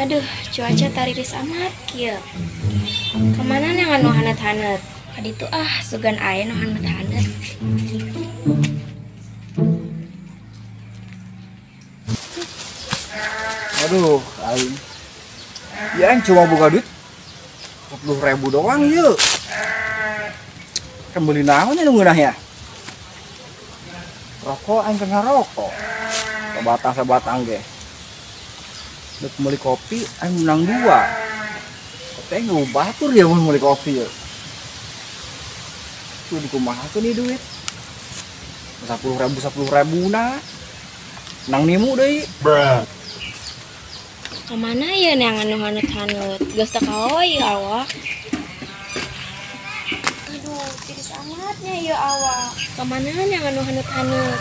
Aduh, cuaca tariris amat kieu. Kamana yang anu hanet-hanet? Kaditu ah, sugan aya nu hanet-hanet. Aduh, aing. Ya aing cuma buka duit 10.000 doang yeuh. Kan beli naon nya nu ngeunah ya? Rokok aing kan ngarokok. Sebatang-sebatang ge. Dek beli kopi aing menang 2. Tapi aing nggak batur ya mun beli kopi ya. Tuh dikumaha tuh nih duit. 10.000 10.000 na. Nang nimu deui. Bruh. Kemana ya yang anu hanet-hanet? Geus teu kawa ieu awak. Aduh, tiris amatnya ieu awak. Kemana yang anu hanet-hanet?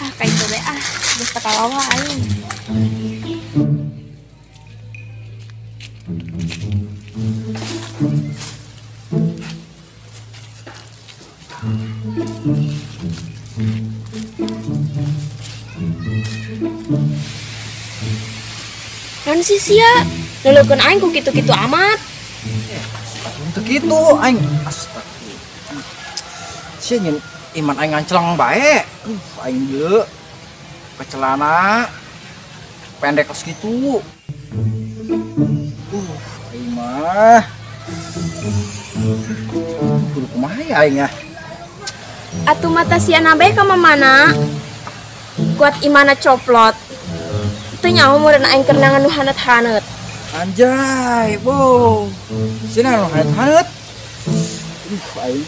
Ah, kayak itu ah, geus teu kawa aing. Naon sih sia? Leuleukkeun aing ku kitu-kitu amat. Untuk kitu aing astagfirullah. Sia nyen iman aing nganclang bae. Aing ieu ke celana pendek kos kitu. Aing mah. Kudu kumaha ya aing ya? Atuh mata sia nabe ka mamana? Kuat imana coplot. Teu nyaho meureun aing keur nu hanet-hanet. Anjay, bo. Sina nu hanet-hanet. Aing.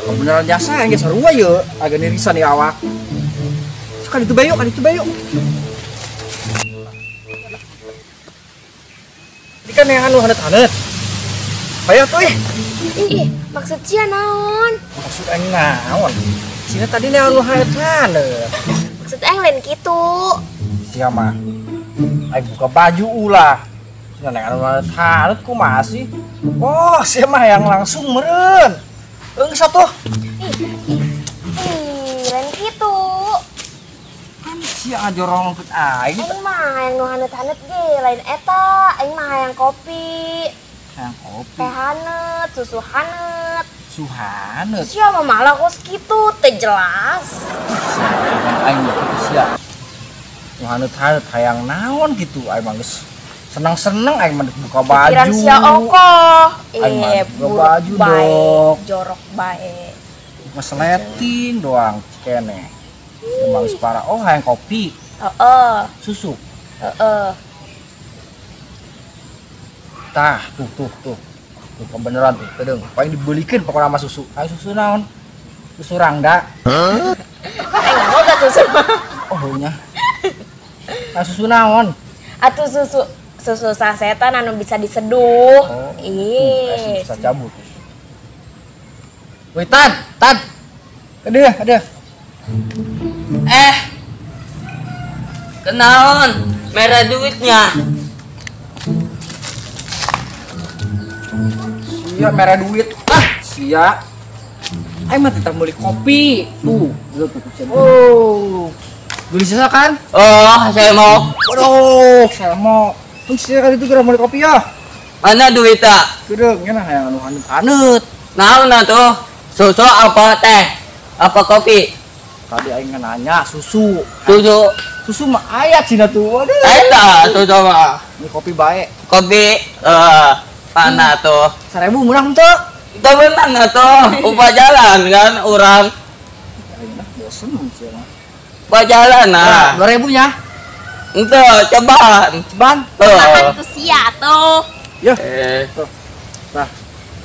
Kebenaran jasa aing geus sarua ye, agak nirisan ieu awak. Sok ka ditu bae yuk, ka ditu bae yuk. Ini kan yang anu hanet-hanet. Ayo tuh ih. Ih, maksud sia naon? Maksud aing naon? Sina tadi anu hanet-hanet. Maksud aing lain kitu. Sia mah aing buka baju ulah. Sia neng anu hanet kumaha sih? Oh, sia mah yang langsung meureun. Eung satuh. Ih, lain kitu. Kan sia ngajorong ke aing. Aing mah hayang nu hanet-hanet ge, lain eta. Aing mah hayang kopi. Hayang kopi. Teh hanet, susu hanet. Susu hanet. Sia mah malah kos kitu, teu jelas. Aing mah kitu sia. Nu hanet-hanet hayang naon gitu, aing mah geus seneng-seneng aing mah buka baju. Pikiran sia ongkoh. Aing mah buka baju dok. Jorok bae. Ngeseletin doang keneh. Emang geus parah. Oh, hayang kopi. Heeh. Susu. Heeh. Tah, tuh tuh tuh. Tuh kebeneran tuh, kedeung. Paling dibelikeun pokona mah susu. Ayo susu naon? Susu rangda. Hah? Aing boga susu mah. Oh, nya. Nah, susu naon? Atuh susu susu sasetan anu bisa diseduh. Oh, ih. Bisa cabut. Woi, Tan, Tan. Aduh, aduh. Eh. Kenaon? Merah duitnya. Sia merah duit. Ah, sia. Aing mah tetap beli kopi. Tuh, tuh, oh. Beli sisa kan? Oh, saya mau. Waduh, saya mau. Tuh sia kali itu kira beli kopi ya. Mana duitnya? Kedeung, nya hayang anu hanet-hanet. Naon tuh? Susu apa teh? Apa kopi? Tadi aing nanya susu. Susu. Susu mah aya cina tuh. Waduh. Eta susu mah. Ini kopi bae. Kopi mana tuh? 1.000 menang tuh. Teu menang atuh. Upah jalan kan urang. Aing mah bosen sia mah. Upah jalan nah. 2.000 nya. Ente cobaan. Cobaan. Tambahan ku sia tuh. Ya. Tuh. Nah,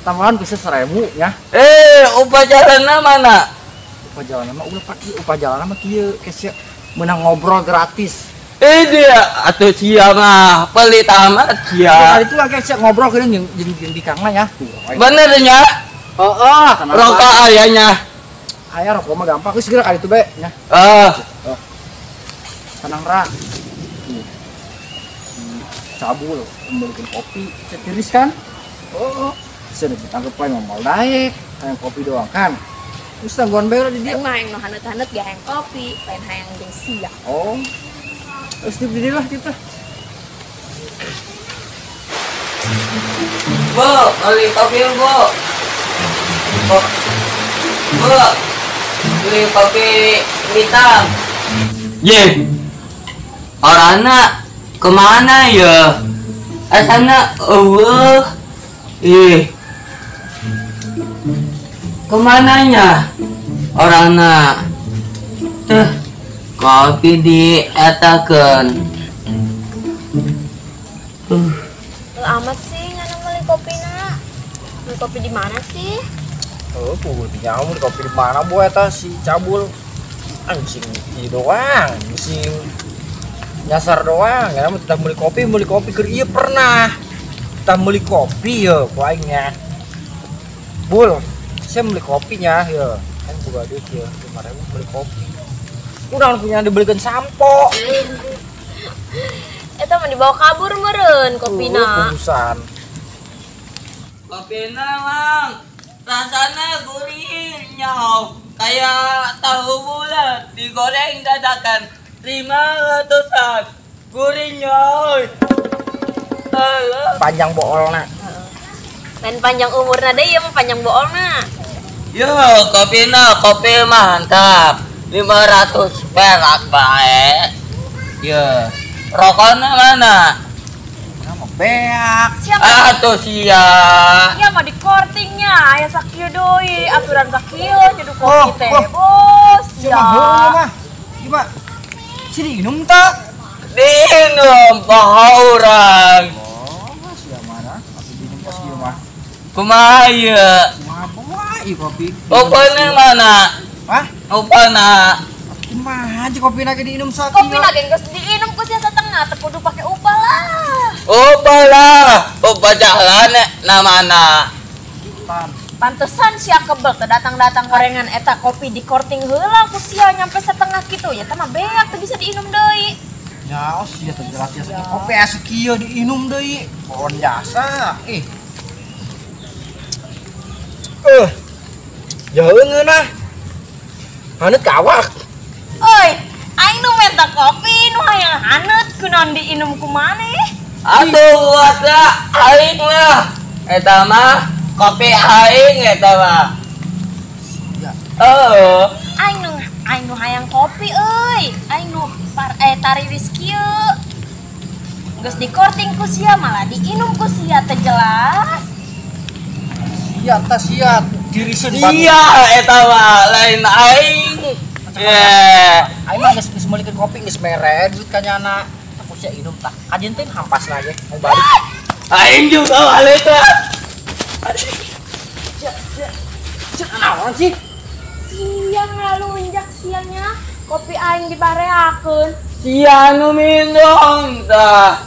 tambahan bisa 1.000 nya. Upah jalanna mana? Upah jalan mah ulah pak ieu, upah jalan mah kieu ke sia meunang ngobrol gratis. Dia atuh sia mah pelit amat sia. Kali itu agak sia ngobrol ke jeung jeung di kang nya. Tuh. Bener nya? Heeh, rokok aya nya. Aya rokok mah gampang geus segera kali itu bae nya. Heeh. Tenang ra. Cabul, membelikan kopi, tiris kan? Oh, sia ditangkep aing ngomong daek, hayang kopi doang kan. Geus tangguan bae di dieu. Aing mah hayang nu haneut-haneut ge hayang kopi, lain hayang jeung sia. Oh. Geus di dieu lah kita. Bu, beli kopi Bu. Bu. Bu. Beli kopi hitam. Ye. Orangna kemana ya? Asana eueuh. Ih. Kemananya? Orangna. Teh, kopi dietakeun. Amat sih ngana beli kopi na. Beli kopi di mana sih? Oh, puguh nyaho beli kopi di mana bu eta si cabul. Anjing ieu doang, sing nyasar doang. Ngana mah tah beli kopi keur ieu pernah. Tah beli kopi ye ku aing nya. Bul, saya beli kopinya ye. Aing boga duit ye, 5.000 beli kopi. Udah punya dibelikan sampo. Eta mah dibawa kabur meureun kopina. Kubusan. Kopina mang, rasana gurih nyaho kayak tahu bulat digoreng dadakan 500-an. Gurih nyaho. Panjang boolna. Lain panjang umurna deui ieu mah panjang boolna. Yo, kopina kopi mantap. 500 perak bae. Yo. Rokoknya mana? Nama beak. Siapa? Atuh sia. Sia mah di kortingnya, aya sakieu deui, aturan sakieu nyeduh kopi teh. Bos, sia mah ieu mah. Sini minum tak? Diinum poho urang. Oh, sia mana? Masih diinum pas ieu mah. Kumaha ieu? Kumaha bae ieu kopi? Upana mana? Hah? Upana. Kumaha aja kopi lagi diinum sakieu. Kopi lagi geus diinum ku sia satengah, teu kudu pake upah lah. Upah lah, upah jalan namana. Pantesan sia kebel teu datang-datang gorengan eta kopi di korting heula ku sia nyampe setengah kitu ya teh mah beak teu bisa diinum deui. Ya, oh sia teu jelas sia kopi asup kieu diinum deui. Pohon jasa. Ih. Jauh ngeunah. Haneut kawak. Oi, aing nu minta kopi nu hayang haneut kunaon diinum ku maneh? Atuh buatna aing lah. Eta mah kopi aing eta mah. Ya. Heeh. Aing nu hayang kopi euy. Aing nu tariwis kieu. Geus dikorting ku sia malah diinum ku sia teu jelas. Sia tah sia diriseun batu. Sia eta mah lain aing. Yeah. Aing mah geus meulikeun kopi geus mere duit ka nyana. Aku sia inum tah. Kajeun teh hampas lagi. Aing balik. Aing juga balik tah. Sia naon sih? Sia ngalunjak sianya kopi aing dibareakeun. Sia nu minum tah.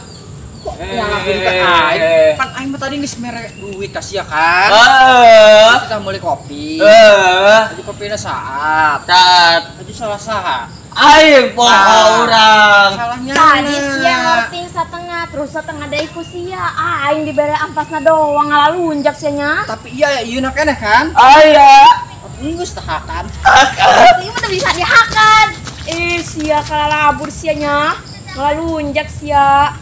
Kok nyalakeun ka aing? Pan aing mah tadi geus mere duit ka sia kan. Heeh. Kita meuli kopi. Heeh. Tadi kopina saat. Saat. Tadi salah saha? Aing poho urang. Salahnya. Tadi sia ngorting satengah, terus satengah deui ku sia. Aing dibere ampasna doang ngalalunjak sia nya. Tapi iya ya ieu na keneh kan? Aya. Geus tahakan. Ieu mah teu bisa dihakan. Ih, sia kalalabur sia nya. Ngalalunjak sia.